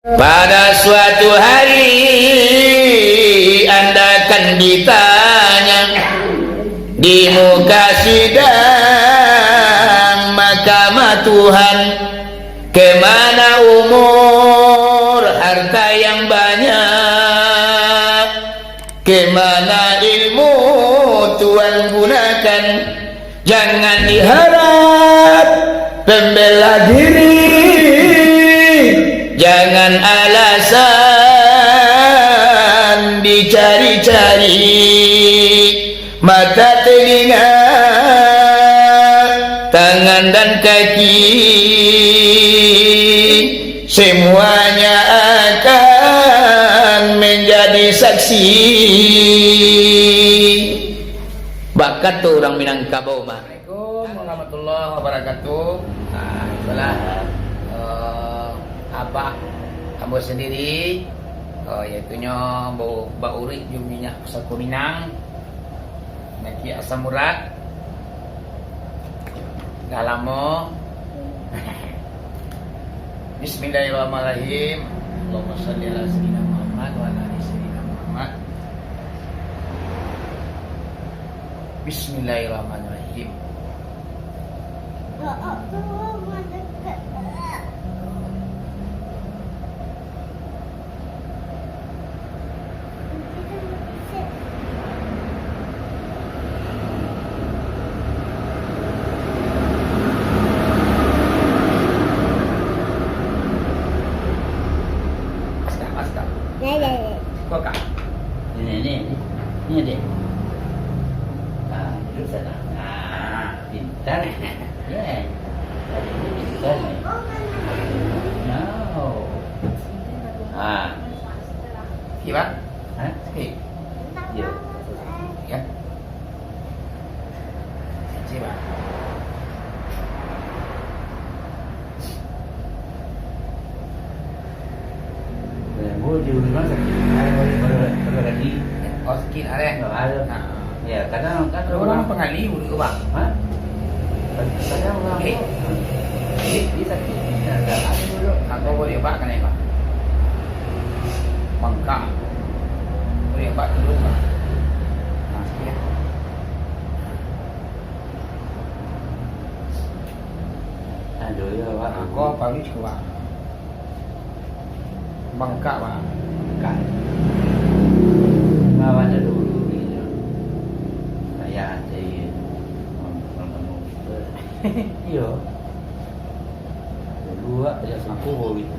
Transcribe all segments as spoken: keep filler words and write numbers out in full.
Pada suatu hari anda akan ditanya di muka sidang mahkamah Tuhan, kemana umur, harta yang banyak, kemana ilmu Tuhan gunakan? Jangan diharap pembela diri, jangan alasan dicari-cari. Mata, telinga, tangan, dan kaki, semuanya akan menjadi saksi. Bakato urang Minangkabau mah. Assalamualaikum warahmatullahi wabarakatuh. Nah, itulah, eh, abah ambo sandiri, eh, yaitunyo bau bauruik jo minyak pusako Minang, panyakik asam urat, dah lamo. Bismillahirrahmanirrahim. Allahumma shalli ala sayyidina Muhammad wa ala ali sayyidina Muhammad. Bismillahirrahmanirrahim. Sedap, sedap. Ya, ya, ya. Kau, Kak? Ini, ini, ini. Ini, Dek. Ah, duduk sana. Ah, pintar. Ya. Pintar, ni. No. Ah. Sakit, Pak? Hah? Sakit? Ya. Ya. Kecil, Pak. Lembu di rumah sakit. Ada, ada, ada, ada lagi. Oh, sakit, ada. Oh, ada. Nah. Ya, kadang kan orang pangali dulu, Bang. Hah? Kadang orang. Eh. Eh, dia sakit. Ya, ada, ada dulu. Angkau boleh, Pak, kena, Pak. Bangka. Boleh, Pak, dulu, Pak. Nah, ya. Aduh, ya, Pak. Angkau apa, Pak? Bangka, Pak. Bangka. Bawa dulu, gitu. Saya cari orang, orang kampung kita. Iyo. Dulu, Pak, banyak suku gitu.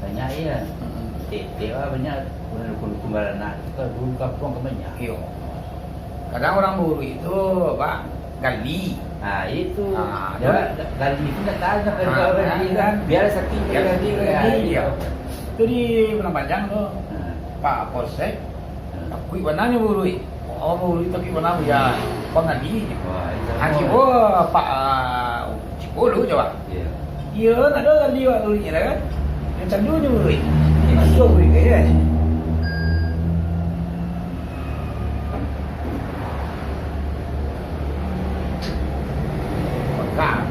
Banyak, iya. Mm-mm. Tete, Pak, banyak. Dukun-dukun baranak. Kita dulu kampung kan banyak. Iyo. Kadang urang bauruik tu, Pak, gali. Ah, itu. Ah, dia tu. Gali tu tak tahu nak gali, kan. Biar sakit, biar gali, gali, gali, iya. Itu di Padang Panjang tu, Pak Polsek, takuik bana nyo bauruik. Oh, bauruik takuik bana, ya. Pangadi. Wah, itu. Pak, ah, Ciko lu, coba. Iya. Iya, nak ado gali wak lurik nyo kan. Macam tu nyo lurik. Masuk lurik ke kan. Pegang.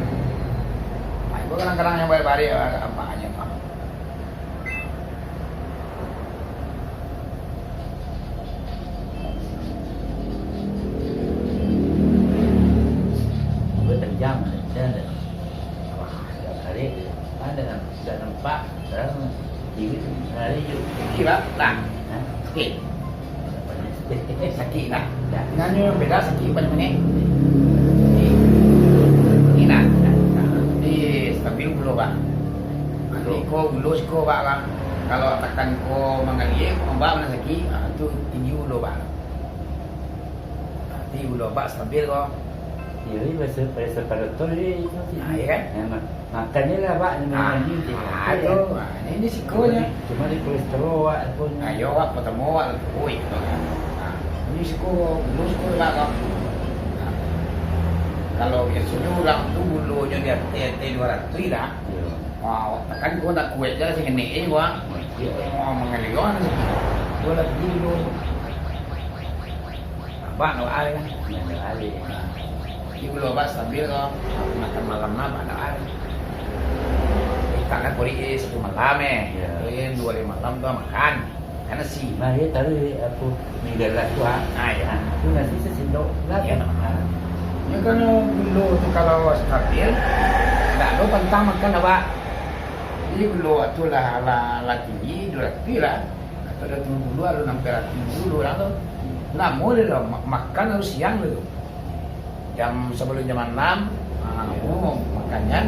Nah, itu kadang-kadang yang balik-balik, ah, apa aja, Pak. Dua jam, macam mana? Wah, agak tarik. Ada kan? Sudah nampak, sekarang diri tu lari je. Sakit, Pak? Nah. Ha? Sakit. Sakit, Pak? Dah. Nanya beda sakit apa ni? Ni. Ni, nah. Nah. Di stabil dulu, Pak. Kalau ko ulo siko, Pak, lah. Kalau takan ko manggalie, ombak mana sakit, ah, tu tinggi ulo, Pak. Tapi ulo abak stabil ko. Iyo, iyo, biaso, biaso pado tol je itu. Ah, iyo kan? Ya, ma-, makan je lah, Pak, minum aia je. Ah, tu. Ah, ini, ini sikonyo. Cuma di, cuma di kolesterol, Pak, pun. Ah, iyo, Pak, pertama, Pak, tu. Oi, tu kan. Ah, ini siko, ulo siko lah, Pak. Ah. Kalau biasonyo urang tu ulonyo di ateh, ateh duo ratuih lah. Iyo. Ah, takan ko nak kuek je lah, sakenek je, Pak. Iyo. Ah, mangalian. Duo ratuih ulo. Abak nak baa kan? Nak baa. Jadi, kalau abak stabil ko, makan malam mah abak nak baa. Karena kurik satu malam, eh. Ya. Kurik dua hari malam tu makan. Kan nasi. Nah, dia taruh di, apa, mie galas tu, ah. Ah, ya. Ah, tu nasi sasendok lah. Ya. Ah. Ya, kan gulo tu kalau stabil, tak ada pantang makan, Abah. Jadi gulo tu lah, lah, lah tinggi, dua ratus lah. Atau dua ratus lima puluh, atau enam ratus ribu dulu orang tu. Lamo dia tu, ma-, makan harus siang dia tu. Jam, sabalum jam anam, ah, oh, makan kan.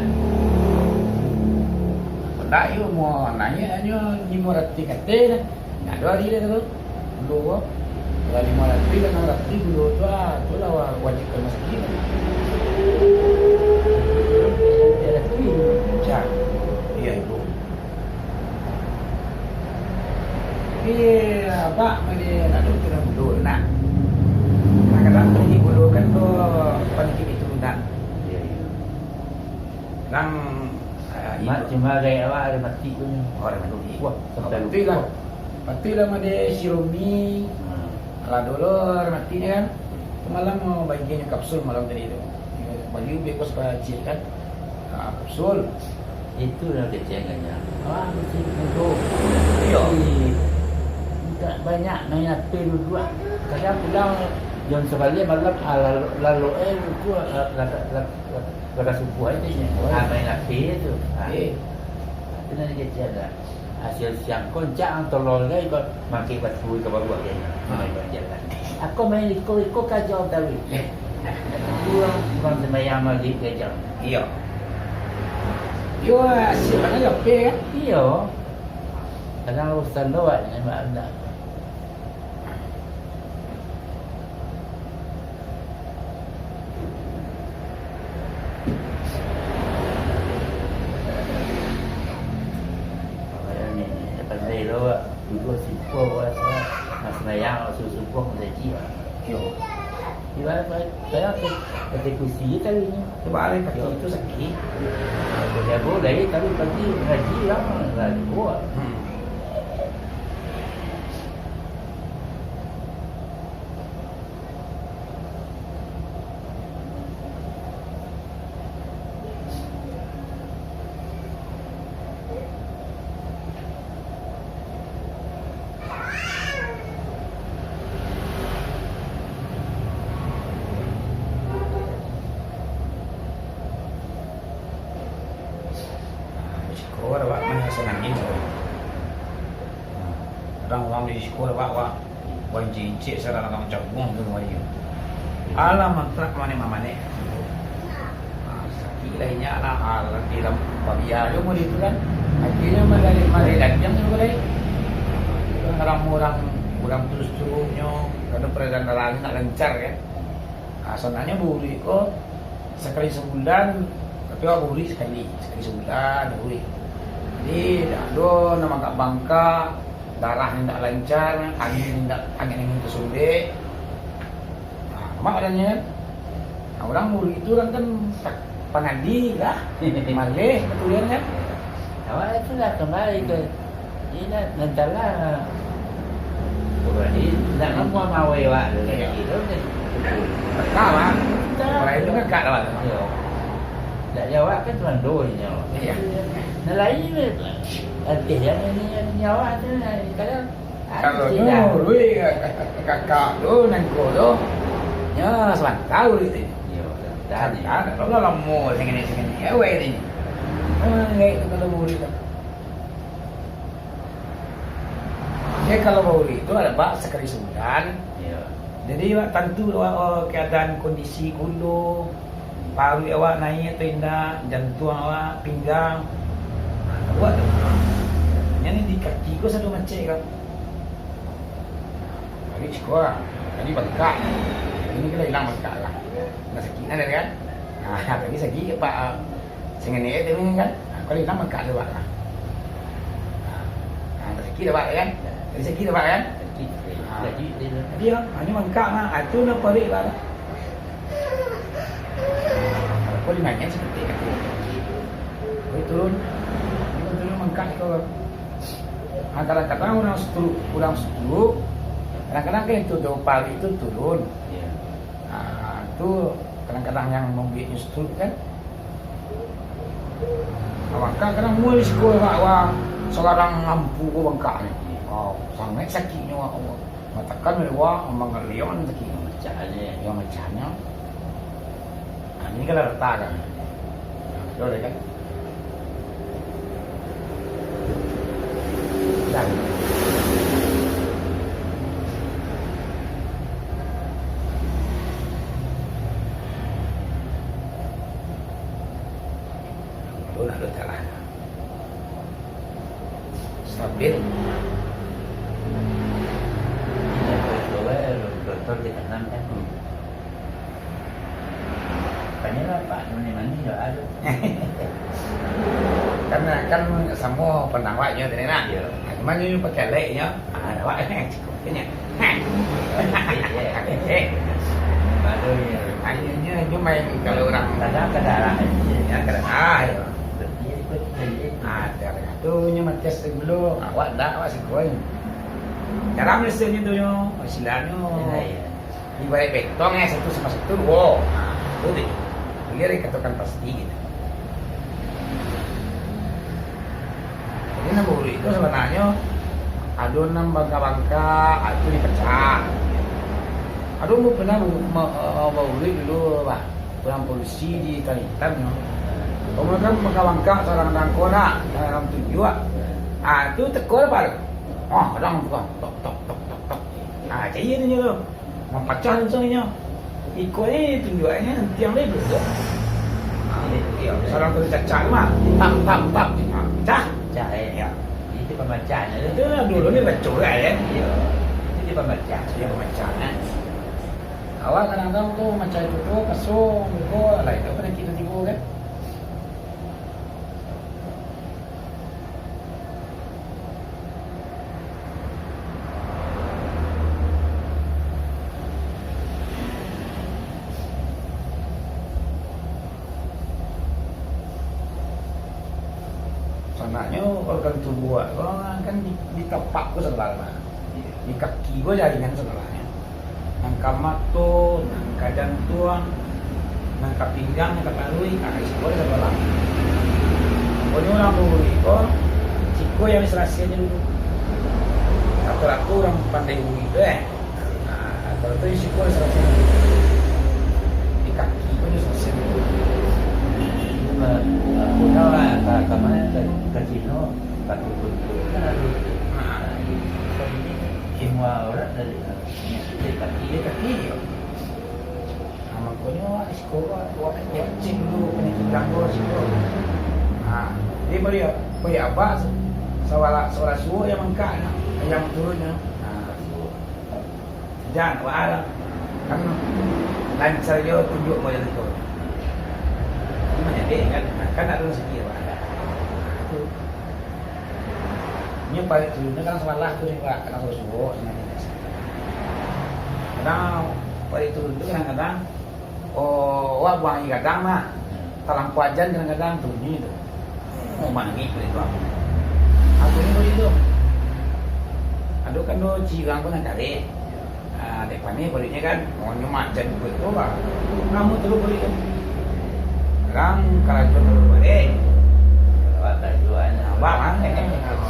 Ndak, yo, mau naiak nyo limo ratus kateh dah. Ndak ado hari dah tu. Dulu ko. Kalau limo ratus, lah enam ratus dulu tu, ah, tu lah wa-, wajib ka rumah sakit. Cak. Iya, itu. Tapi, Abah, mah dia nak doktor yang dulu, nak. Kadang-kadang pergi dulu kan tu, panikik itu, nak. Iya, iya. Kadang, ah, Mak, itu cuma gaya awak ada mati tu. Oh, ada mati. Wah, sampai lupa. Patuiklah. Patuiklah, mah dia si Romi. Hmm. Alah dulu ada mati ni kan. Malam mau bagi kapsul malam tadi tu. Bagi ubek kos kecil kan. Ah, kapsul. Itu lah kecengannyo. Wah, mesti duduk. Iyo. Jadi, tak banyak main H P duduk. Kadang pulang jam sabaliak malam, ah, lalu, lalu, eh, lupa, ah, laga, laga, laga subuh aja ni. Oh. Ah, main H P tu. Ah. Eh. Itu nan kecil dah. Hasil siang ko, ncak ang tolol gai ko, makai batu ka bawah gai. Hmm. Main jalan. Aku main iko, iko kacau tawi. Urang, urang sambayang Magrib kacau. Iyo. Iyo, hasil mana lapeh, kan? Iyo. Kadang urusan doa ni, mak, nak. Pandai lo, awak. Dulu simpuah, awak, awak. Mas Mayang, awak suruh simpuah, mas Haji, awak. Yo. Di mana, Pak? Saya ke, ke kursi tadi ni. Cuba alih kaki itu sakit. Kalau jago dari tadi pagi ngaji lah, lah, dua. Hmm. Siko awak manyasal angin. Kadang urang di siko awak, awak Wan cincik sarang urang cabuang tu mari. Alah, mantrak manek-mamanek. Ah, sakik lah inyak lah. Alah, di dalam pabia jo mode tu kan. Akhirnyo malari, malari dagang tu kan. Urang, urang, urang tu stroke-nyo, kadang peredaran darah ni nak lancar kan. Ah, sabananyo buruik ko sakali sabulan, tapi awak buruik sakali, sakali sabulan buruik. Jadi, dak ado nan bangkak-bangkak, darah indak lancar, angin indak, angin-angin tasumbek. Ah, lamak badannyo kan. Nah, urang buruik tu urang kan tak pangadi lah, maleh batulian kan. Awak tu lah kambali ka Ina, nan salah. Jadi, nak namuah mawai awak tu, iyo, lagi tu, kan? Bekak, Bang. Bekak. Orang itu bekak, Bang. Iyo. Nak jawab kan cuma dua inyo. Iyo. Nan lain ni, artis yang ini, yang nyawa tu, nah, kadang, ah, kalau tidak. Dulu, kakak tu, nangko tu, ya, sabanta tu. Iyo, sabanta. Sabanta, tak tahu lah lamo, sangini-sangini, awai tu. Ah, baik tu kalau buruik tu. Jadi, kalau bauri tu ado bak sakali sabulan. Iyo. Jadi, bak tantu lah, oh, keadaan kondisi gulo, paruik awak naik atau indak, jantuang awak, pinggang. Nah, buek tu. Yang ni di kaki ko sado macek kan. Tadi siko lah. Tadi bangkak. Ini kan ilang bangkak lah. Nah, sakik kan tadi kan? Nah, tadi sakik, Pak. Sangini tu kan, ha, kalau ilang bangkak tu, Pak. Ha, ha, sakik dah, Pak, kan? Tadi sakik dah, Pak, kan? Sakik. Ha. Sakik dia. Tadi, ha, hanyo bangkak, ha, itu nak parik, Pak. Kalau kau dimainkan seperti itu. Kau turun, kau turun bangkak kau. Ha, kadang-kadang urang stroke, urang stroke, kadang-kadang kan itu tu, parik itu turun. Iya. Ha, tu kadang-kadang yang mambueknyo stroke kan. Bangkak kadang mual siko, Pak, wah, salarang lampu ko bangkak ni. Wow, sangaik sakiknyo, wah, Allah. Matakan lewat, mangaliang sakiknyo. Pacah ni. Yang macamnyo. Nah, ini kalau rata kan. Nah, betul kan? Dan. Alun, alun salah. Stabil. Doktor di kanan kan. Tanyolah, Pak, mani-mani yo ado. Karena kan samo pandang awaknyo tadi, nak. Iyo. Nah, cuman nyo pakai lek nyo. Ah, awak cukup banyak. Iyo. Baru yo. Akhirnyo nyo main kalau urang kadang-kadang lah. Ya, kadang, ah, iyo. Iyo, ikut, ikut. Ah, kadang tu nyo mati asa dulu. Awak ndak, awak sikoi. Jarang biasonyo tu nyo, istilahnya. Iyo, iyo. Ibarat betong, eh, satu sama satu duo. Nah, itu deh. Baliau dikatokan pasti gitu. Jadi, nan baburuik itu sabananyo ado nan bangka-bangka, ah, itu dipacah. Ado pernah bu-, ma-, eh, baburuik dulu, bah, urang polusi di Tanah Itam, nyo. Kalau kan bangka-bangka, salang dangko nak, dalam tunjuak. Ah, itu teko apa tu? Ah, kadang tukang tok, tok, tok, tok, tok. Ah, cak iyo tu nyo tu. Mampacah langsung inyo. Iko ni tunjuaknyo tiang ni betul. Ha, iyo, salang tu cacak tu mah. Tap, tap, tap. Ha, pacah. Pacah, eh. Iyo. Itu pamacah nyo tu. Itu lah dulu ni bacul kan, eh. Iyo. Itu dia pamacah. Iyo, pamacah, kan. Awak kadang-kadang tu macam itu tu, kasung, muko, lah itu panyakik tu tibo kan. Sanaknyo organ tubuah ko kan di, di tapak ko sabalah, di kaki ko jaringan sabalah. Nan ka mato, nan ka jantuang, nan ka pinggang, nan ka paruik, nan ka siko sabalah. Pokoknyo urang baburuik ko, siko yang disalasaian dulu. Rata-rata urang pandai buruik tu, eh. Nah, rata-rata siko disalasaian dulu. Di kaki ko disalasaian dulu. Itu mah, ah, punyo lah, ka, ka ma, ka, ka Cino, ka Tuku-Tuku, kan ado. Nah. Semua orang dari Iyo, kaki, iyo, kaki, iyo. Nah, makonyo, siko, wak, wak, wak cek dulu, panyakik belangko, siko. Nah, jadi, bari, bari abak, sawala, sawala suo yang mangkak, nah, yang turun, nah. Nah, jan, wak, alah. Kan, lancar jo tunjuak model tu. Cuma jadi, kan, nah, kan ado rasaki, wak. Nah, itu. Nyo parik turun tu kan sabalah tu, Pak, kadang suo-suo, kadang parik turun tu kadang-kadang, oh, wak buang aia gadang lah. Talampau ajan kadang-kadang turun tu. Oh, mangik parik tu. Aku ni parik tu. Ado kan do cirang pun nan kareh. Ah, dek paneh paruiknyo kan, oh, nyo macan buek tu, bah. Namo tu paruik tu? Rang karajo tu paruik. Abah, abah, eh,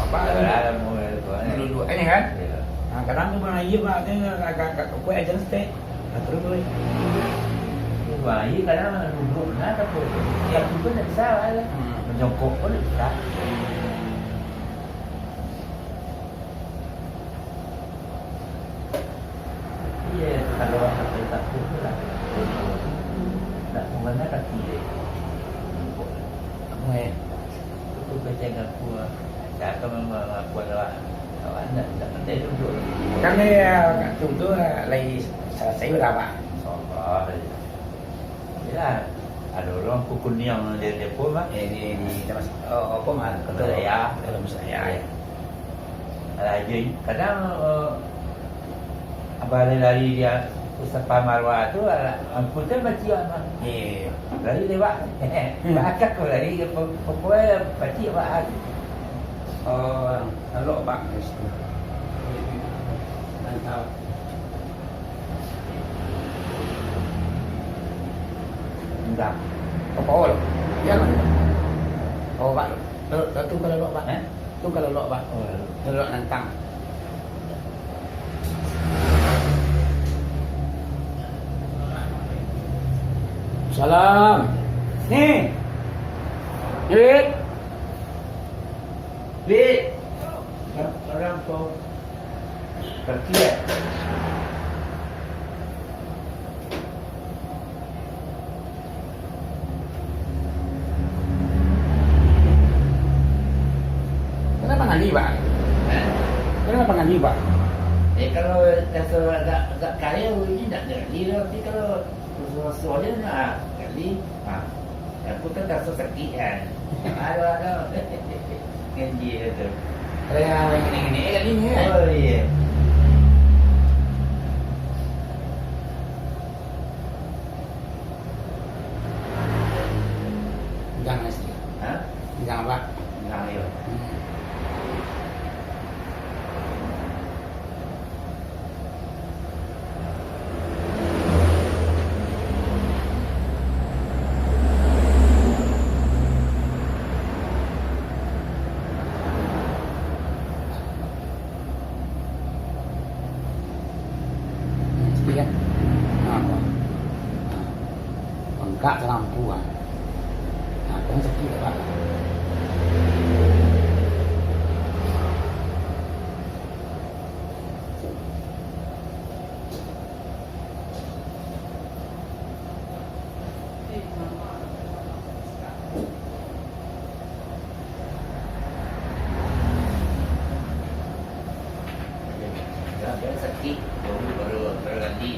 abah, duduk-duduk aja kan? Nah, kadang tu bang aia, bah, tu agak, agak kuat aja, stek. Nah, terus paruik. Bang aia kadang duduk, nah, tapi, ya, tu pun tak bisa, lah. Hmm. Menjongkok pun tak bisa. Iyo, kalau sampai takut tu lah. Tak pernah kaki dia. Apo, eh? Itu kacang aku, ah. Tak akan mengaku adalah awak nak, nak pandai duduk. Kan dia, kat tu tu, ah, lai salasai urang, Pak. InsyaAllah. Yalah, ado urang kukuniang di, di pun, Pak. Eh, di, di, di, oh, apa, Mak? Kota Raya. Kota Raya, ya. Alah, jadi, kadang, eh, abah lari-lari dia, Ustaz Pamarwa tu, alah, ampun kan pacik, Mak. Iya. Lari lewat. Hmm. Bakak kau lari, pokoknya pacik, Pak. Oh, elok, Pak, di situ. Mantap. Indak. Apa awal? Iyalah. Oh, Pak. Tu, tu, tu kalau lok, Pak. Eh? Tu kalau lok, Pak. Oh, ya. Kalau lok nantang. Salam. Ni. Dik. Dik. Orang kau. Pergi, ya? Kenapa ngali, Pak? Hah? Kenapa ngali, Pak? Eh, kalau raso agak, agak kaya, ini ndak ngali lah. Tapi kalau raso-raso aja, nah, ngali. Ah. Aku kan tak sakit kan. Aduh, aduh. Nganji tu. Kalau yang ngini-ngini, eh, kali ni, kan? Oh, iya. Jangan, Esti. Hah? Jangan, Pak. Jangan, iya. Hmm. Sakik, kan? Nah, Pak. Nah. Bangkak salampu, ah. Nah, kan sakik, Pak. Sakik, baru, baru, baru ganti.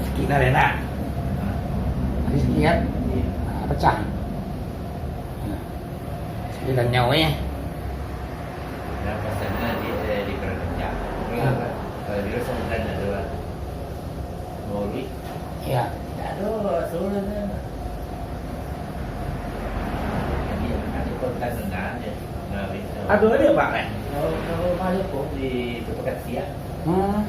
Sakik lah, Rena. Tadi sakik, kan? Ah, pacah. Nah. Sakik lah nyau, eh. Nah, pasangan di, eh, di Karakanjang. Ah. Kalau di Rasambutan ada lah. Maulid. Iya. Ado, suruh sana. Ado, ado kontan nan ado. Ado, ado, Pak, eh? Kalau, kalau malam pun di Kota Kasiak. Hmm.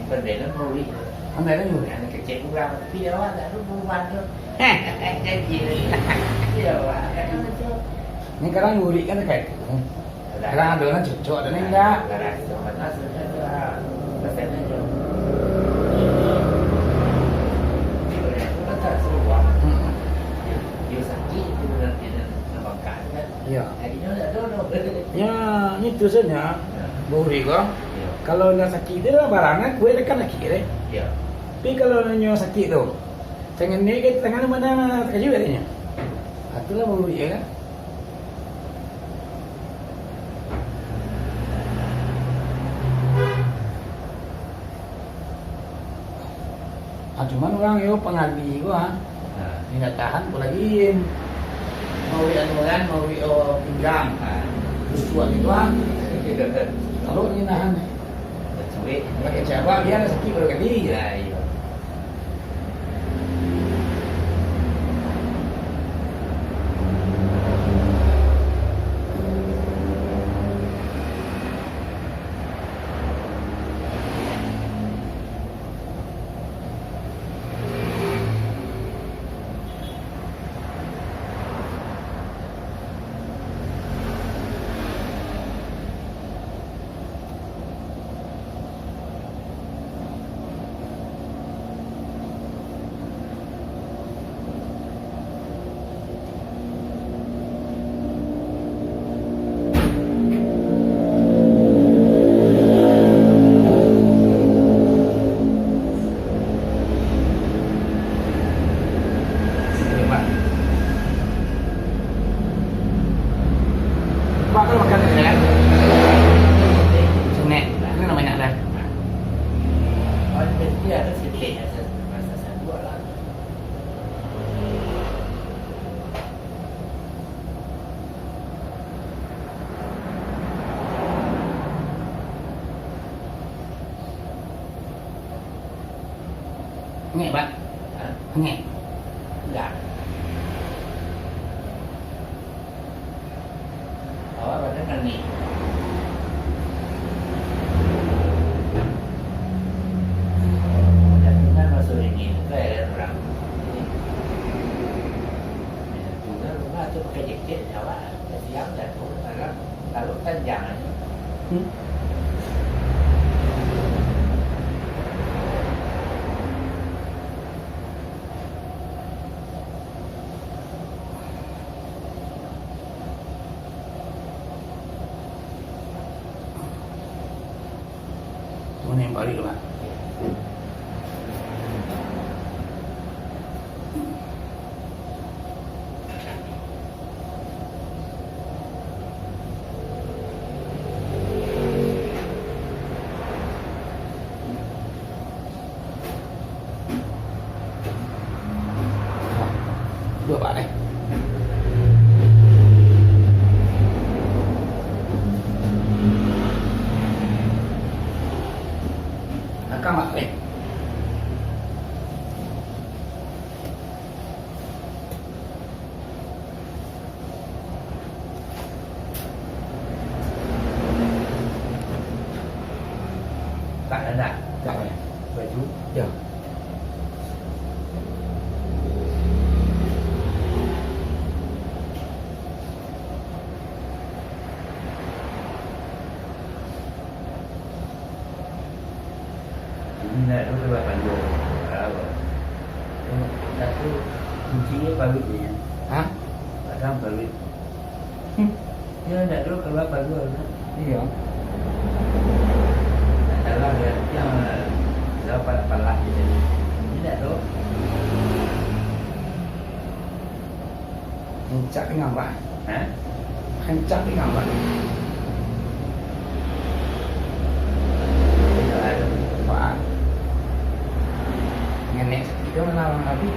Bukan dalam Maulid. Bukan dalam Maulid. Anak kecil kurang. Tapi awak tak ada perubahan tu. Janji. Iya, Pak. Ini kadang Maulid kan dekat. Kadang ado nan cocok, ado nan indak. Iyo. Yo, itu sajo. Bauri ko. Yo. Kalau nan sakik tu lah, barang nan kuaik tekan sakik deh. Yo. Tapi kalau nyo sakik tu, tangan ni ke tangan mana, mana takajuik deh nyo. Ah, itulah bauri, yo kan? Ah, cuman urang yo pangali ko, ah. Nah. Indak tahan ko lai. Maulid anu kan, maulid, oh, pinggang. Nah. Rusuah gitu, ah. Kalau ni nahan. Cuek. Pakai cabak, biar sakit baru ganti. Nah, iyo. Pak. Pak, kalau makan ni, kan? Sini. Ini namanya ada. Ngek, Pak? Hah? Ngek. Enggak. Ni. Dah tinggal masuk ini, bukan urang. Tinggal rumah tu pakai jaket, awak dah siap dah tu, malam, kalau panjang aja. Hmm. Tu ni balik lah. Duo pak ni. Akang mak ni. Tak ada. Tak ada. Baju. Ya. Indak tu lah palu. Tahu. Satu kunci dia paluik dia. Ha? Kadang paluik. Hmm. Dia indak tu kalau palu tu. Iya. Dalam dia, dia, dia palah-palah dia. Indak tu. Rancak pinggang, Pak. Ha? Rancak pinggang, Pak. Pak. Nenek sakik tu mana, Bang Abi?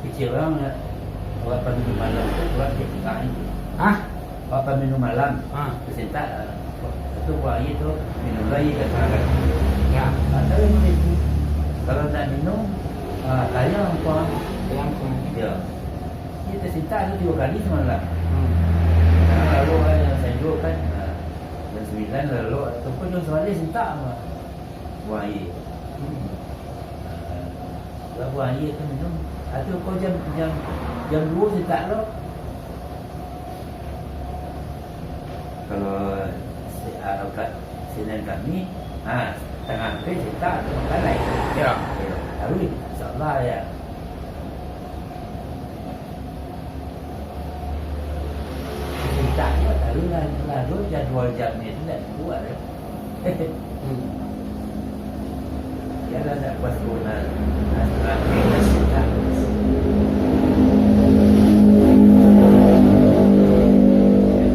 Kecil urang, awak paminum malam tu, urang cek tukang itu. Hah? Awak paminum malam, ha, tasintak, eh, tu buah aia tu, minum lai, kata urang. Ya. Ah, tapi minum itu. Kalau ndak minum, ah, kayang kuah. Kayang kuah. Ya. Dia tasintak tu tigo kali samalam. Hmm. Nah, lalu, eh, jam sajo kan, ah, jam sambilan lalu, tu pun jam sabaleh sintak, buah aia. Hmm. Ah, Labuah aia tu minum. Atau kau jam, jam, jam duo sitak lo. Kalau si, ah, kat Senen kami, ha, tangah hari sitak tu makan lai. Ya. Ya, taruih, insyaallah ya. Sitak tu taruih lah, lah, tu jadual jam ni tu dah buat dah. Hmm. Yalah, ndak puas guna. Nah, setelah kita sudah.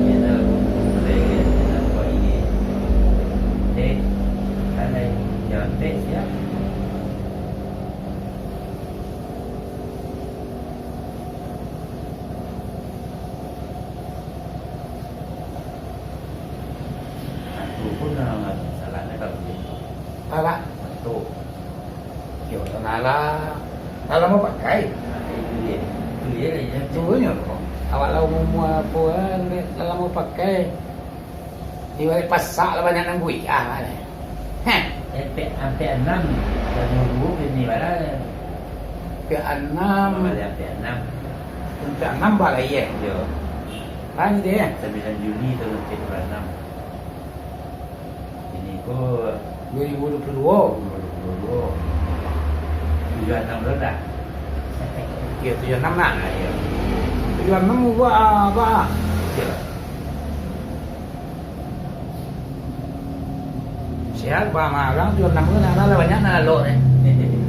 Kita mulai, kita buat ini. Teks, kan lain. Jangan teks, ya. Aku pun, ah, masalah ni kalau boleh. Alah. Betul. Yo, tanah lah. Lah lamo pakai. Nah, itu dia. Itu dia lah, ya. Itu nyo. Awak lah umur apo, eh, lah lamo pakai. Di balik pasak lah banyak nan buih. Ah, ni. Heh. Ampek, ampek anam. Dah nunggu ke ni, barang. Ampek anam. Balik ampek anam. Ampek anam balik, ya? Yo. Kan gitu, ya? Sambilan Juni tahun ampek anam. Ini ko duo ribu duo puluah duo. Duo ribu duo puluah duo. Tujuah anam lo dah. Iyo, tujuah anam nah. Ah, iyo. Tujuah anam buat apa? Iyo. Sehat, bah, mah, urang tujuah anam ko nak lah banyak nak lalok ni.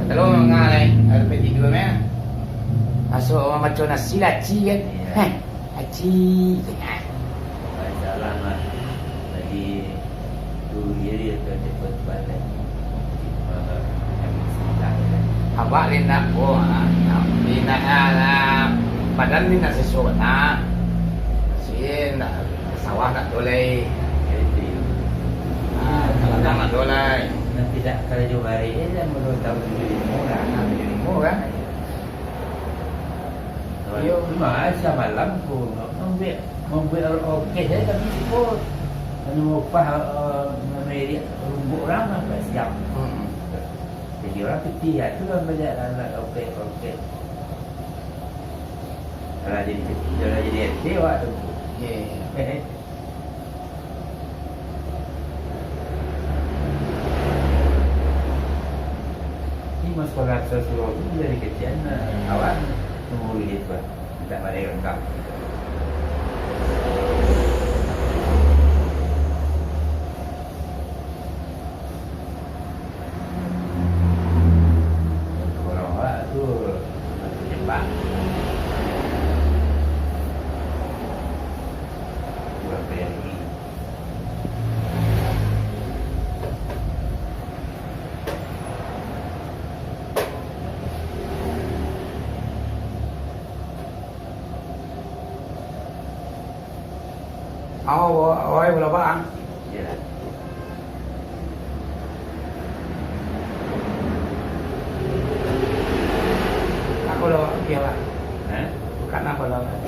Kata lo mangah lai, ada P tiga meh. Masuk urang baco nasi laci kan. Iyo. Heh. Aci. Salam lah. Lagi tu diri ke cepat balik. Abak ni nak, oh, ah, ni nak, ah, badan ni nak sesuai, nah. Sin, nak sawah nak dolai. Ah, kalau nak dolai. Nanti dah kerja barih, eh, dah baru tahu tujuh lima orang, ah, tujuh lima orang. Yo, memang samalam ko, mambuek, mambuek orkes sajo kami siko. Anu, maupah, eh, mamariak rumbuak urang lah, tak siap. Hmm. Jadi urang pitih, ya, tu lah banyak anak orkes, orkes. Kalau jadi, kalau jadi R T awak tu. Ye, ye. Ni mas sekolah sasuo tu dari kecil, nah, awak nunggu duit tu, minta balik rengkap. Urang awak tu, tu jebak. Urang P M I. Awo, awo, awo, balabak, ah. Iya. Aku lo, iya, Pak. Hah? Bukan apa lo, Pak.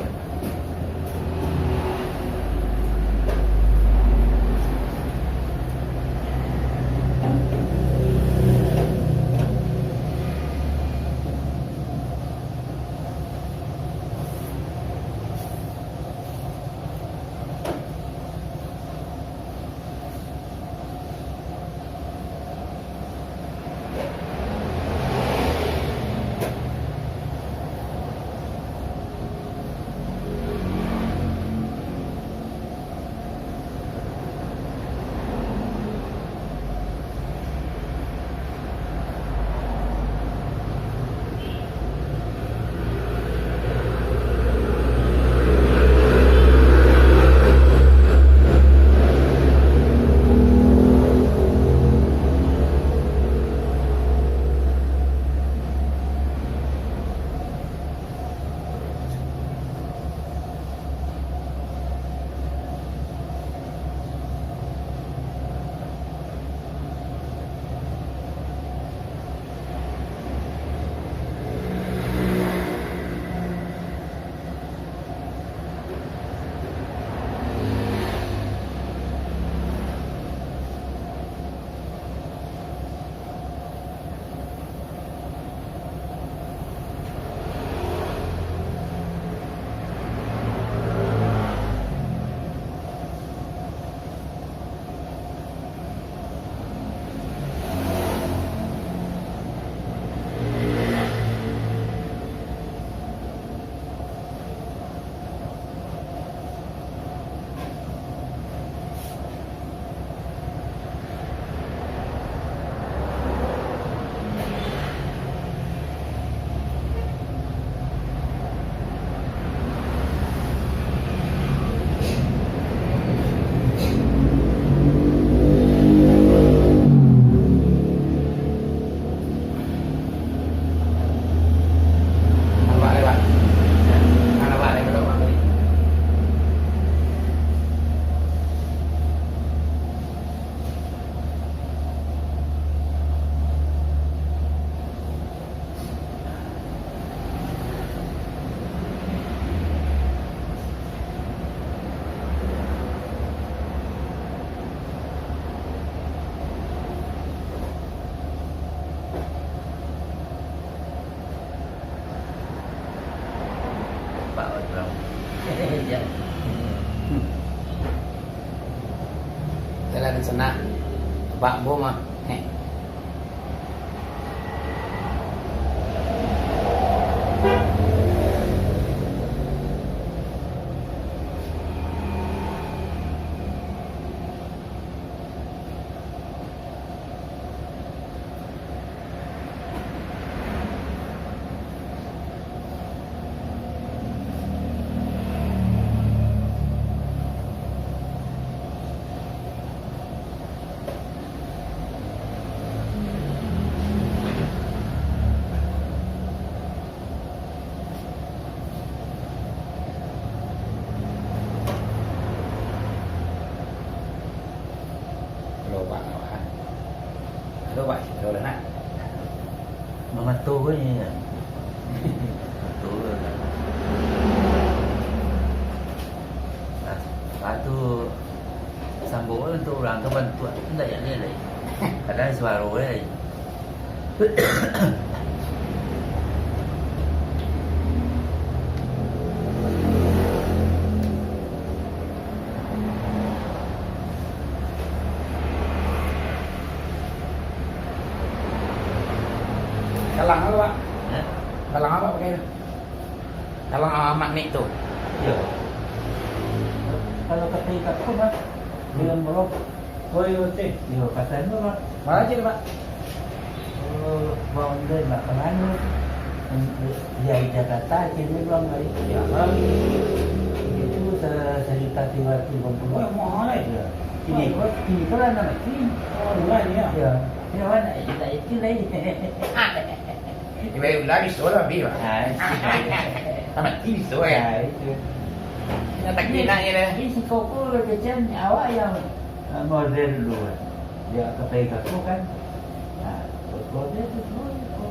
Nampak lewat. Nampak lewat. Jalan senang. Bak bom ah. Heh. Kaban tu indak jadi lai. Kadang suaro lai. Talang apa, Pak? Eh? Talang apa pakai tu? Talang, ah, magnet tu. Iyo. Kalau pakai kapur, Pak, bilang berapa? Oh, iyo, teh. Iyo, pasal tu, Pak. Mana cik, Pak? Oh, bang, dia nak ke mana? Ya, di Jakarta, cik, dia bilang tadi. Ya, Pak. Itu se-, sejuta tiga ratus lima puluh. Oh, mahal, eh? Ya. Ini, oh, ini tu lah nama cik. Oh, murah ni, ya? Ya. Dia mana? Tidak itu lagi. Ibai ulah biso lah, Bi, Pak. Ah, itu. Tamat ti biso, eh. Ah, itu. Nak tak kena je lah. Ini si Koko kecil, awak yang, ah, model dulu, kan. Dia ke Pai Koko, kan. Nah, Koko dia tu semua, Koko.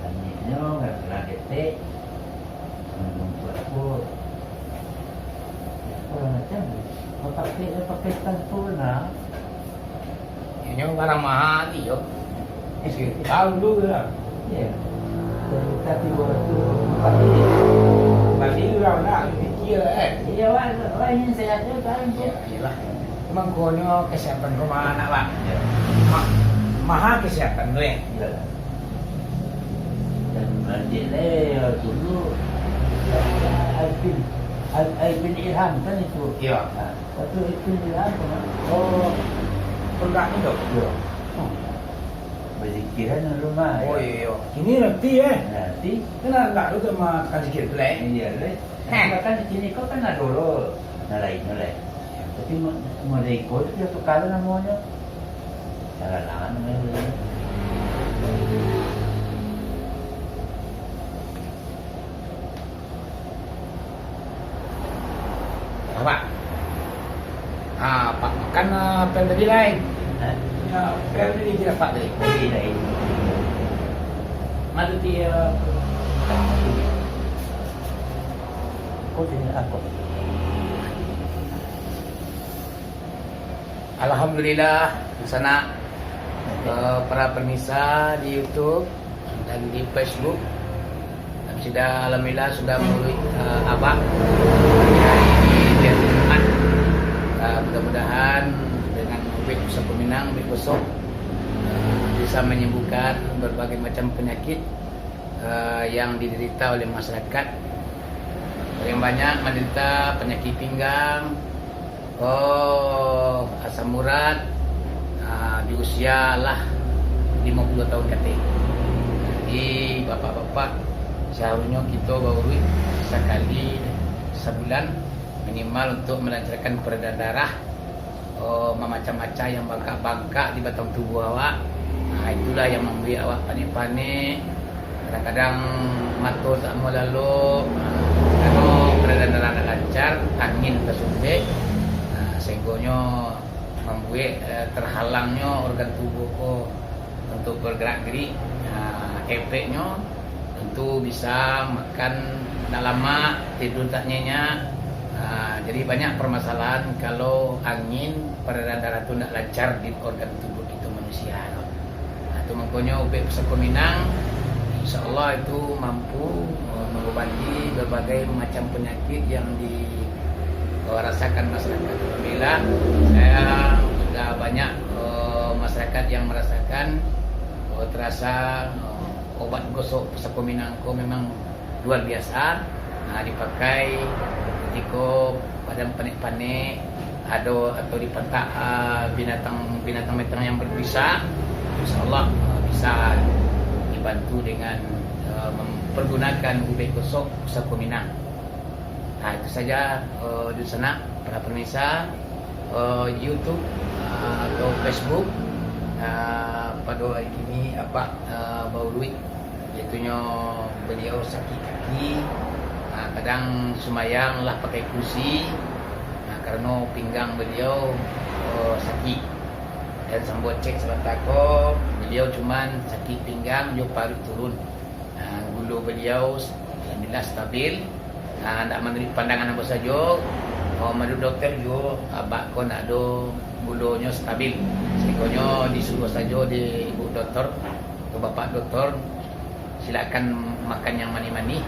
Tanyinyo, nggak pernah detek. Nunggu Koko. Ya, kurang macam. Pakai, pakai tas tu, nah. Inyo barang maha ti yo. Tahu dulu lah. Iya. Tapi baru tu, tapi urang nak pikir, eh. Iya, wak, wak ingin sehat tu, kan? Iya, iyalah. Mangkonyo kesehatan ko maha nak, Pak. Iya. Ma-, maha kesehatan tu, eh. Iya. Dan balik le, dulu, Al-, Al-, Al-, Ilham kan itu. Iya. Nah, Waktu itu di apa, Mak? Oh, pegak ni tu? Yo. Oh. Bazikiran dulu, Mak. Oh, iyo. Kini nanti, eh? Nanti. Kena enggak tu sama tukang zikir tu, eh? Iya, leh. Heh. Kan di sini kau kan ada lo. Nah, lain, lain. Tapi mo-, model ikut dia tukar namanya. Salah nama namanya. Apak. Ah, Apak makan, ah, apel tadi lai. Hah? Ya, apel tadi kita dapat tadi. Kopi tadi. Madu ti, ah, kopi ni apa? Alhamdulillah, sanak, eh, para pemirsa di YouTube dan di Facebook. Dan sudah, alhamdulillah, sudah melalui, eh, Apak hari Jumat. Eh, mudah-mudahan dengan ubek Pusako Minang, ubek gosok, eh, bisa menyembuhkan berbagai macam penyakit, eh, yang diderita oleh masyarakat. Yang banyak menderita penyakit pinggang, Oh, asam urat, ah, di usia lah limo puluah tahun kateh. Jadi, bapak-bapak, seharusnya kita bauruik sakali sabulan minimal untuk melancarkan peredaran darah. Oh, mamacam-macam yang bangkak-bangkak di batang tubuh awak. Nah, itulah yang mambuek awak panek-panek, Kadang-kadang mato tak mau lalok, karano peredaran darah tak lancar, angin tasumpek, nah, sahinggonyo mambuek, eh, terhalangnyo organ tubuh ko untuk bergerak-gerik. Nah, efeknyo tentu bisa makan tak lamak, tidur tak nyenyak. Nah, jadi banyak permasalahan kalau angin peredaran darah tu ndak lancar di organ tubuh kito manusia tu. Nah, tu mangkonyo ubek Pusako Minang, insya Allah itu mampu, eh, mengobati berbagai macam penyakit yang di, eh, rasakan masyarakat. Alhamdulillah, saya sudah banyak, eh, masyarakat yang merasakan, eh, terasa, eh, obat gosok Pusako Minang ko memang luar biasa, ah, dipakai ketika badan panek-panek, ado atau dipantak, ah, binatang, binatang-binatang yang berbisa, insya Allah, ah, bisa dibantu dengan, ah, mempergunakan ubek gosok Pusako Minang. Nah, itu saja, eh, di sana, para pemirsa, eh, YouTube, ah, atau Facebook, ah, pada hari kini Apak, ah, bauruik. Yaitunyo beliau sakit kaki, ah, kadang sumbayang lah pakai kursi, ah, karano pinggang beliau, oh, sakit. Dan sambuik cek sabanta ko, beliau cuman sakit pinggang jo paruik turun. Ah, gulo beliau alhamdulillah stabil. Ah, ndak manuruik pandangan ambo sajo, Oh, manuruik dokter juo, abak ko ndak ado gulonyo stabil. Sahinggonyo disuruah sajo di ibu dokter atau bapak dokter, silakan makan yang manih-manih,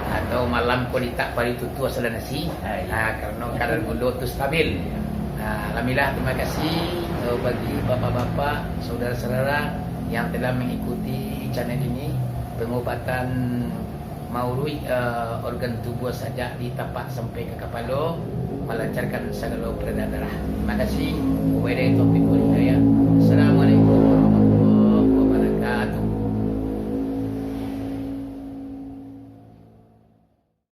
atau malam ko litak pari tutu asala nasi. Ah, iyo. Ah, karano kadar gulo tu stabil. Ah, alhamdulillah, terima kasih, eh, bagi bapak-bapak, saudara-saudara yang telah mengikuti channel ini, pengobatan mauruik, eh, organ tubuh sajak di tapak sampai ka kapalo, malancarkan sagalo peredaran darah. Terima kasih. Wabillahi taufiq wal hidayah. Assalamualaikum.